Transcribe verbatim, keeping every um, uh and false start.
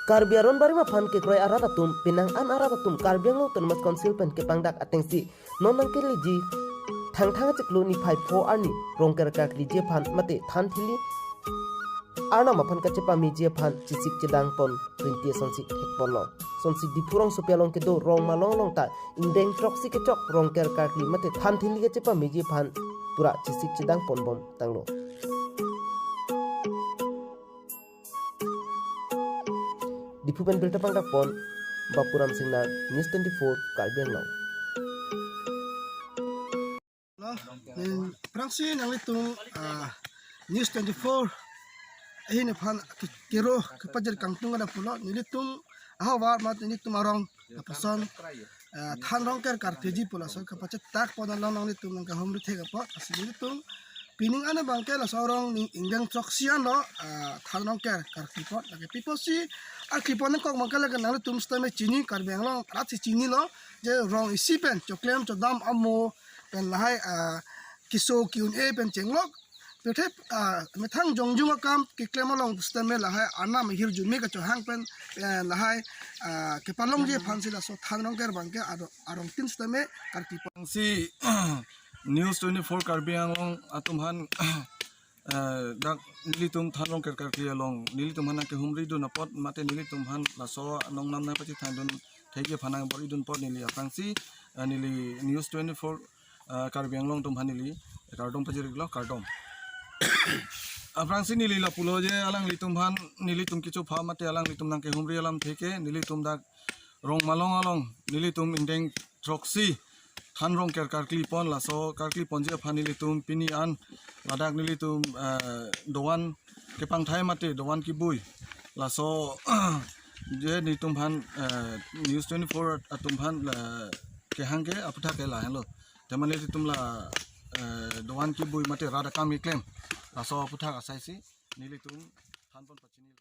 Karbi aron barim aphan kekroi arat atum, penang an arat atum Karbi Anglong Autonomous Council pen kepangdak atengsi non nangkeleji Thangthang achiklo niphai pho arni Rongker karkliji aphan mate than thili arnam aphan kachepameji aphan chesik chedang pon rinti asonsi thekponlo. Sonsi Diphu rongsopi along kedo rong malong along ta ingdeng throksi kechok Rongker karkli mate than thili kachepameji aphan pura chesik chedang ponbom tanglo. Diphu pen birta pangdakpon Bapuram Singnar, News twenty-four, Karbi Anglong. Lo, ning prangsi nanglitum, ah, News twenty-four ahin aphan ke-, kero kepajir kangtung ada pulo, nelitum ahavar mat nelitum arong lapuson, ah, than Rongker karkliji pu laso kapachetak pon along nanglitum nangkahumri thek apot, lasi nelitum pining an abangke laso arong ning ingdeng throksi anlo, ah, than Rongker karkli apot, lake pi apotsi karkli pon nangkok abangke lake nanglitum sitame chini, Karbi Anglong arat si chinilo, je rong isi pen choklem chodam amo pen lahai, ah, keso ke-un-e pen chenglok. Pirthe, ah, methang jongjung akam keklem along sitame lahai arnam ahirjume kachohang pen, eh, lahai, ah, kepalongji aphansi laso than Rongker abangke aro-, arongtin sitame karkli pon. Si News twenty-four Karbi Anglong atum aphan, eh, dak nelitum than Rongker karkli along nelitum aphan nangkehumridun apot mate nelitum aphan laso anong nam nangpachethangdun thekji aphan nangboridun apot neli aphrangsi, eh, neli News twenty-four, eh, Karbi Anglong atum aphan neli kardom pajir-iklo, kardom. Aphrangsi neli lapulo je alanglitum aphan nelitum kecho apha mate alanglitum nangkehumri alamthe ke nelitum dak rong malong along nelitum ingdeng throksi than Rongker karkli pon, laso karkli ponji aphan nelitum pini an ladak nelitum, eh, dovan kepangthai mate dovan kebui, laso je nelitum aphan, eh, News twenty-four atum aphan, eh, kehang ke aputhak ke lahenlo. Temane nelitum la, eh, dovan kebui mate rat akam keklem, laso aputhak asaisi nelitum than pon pachini.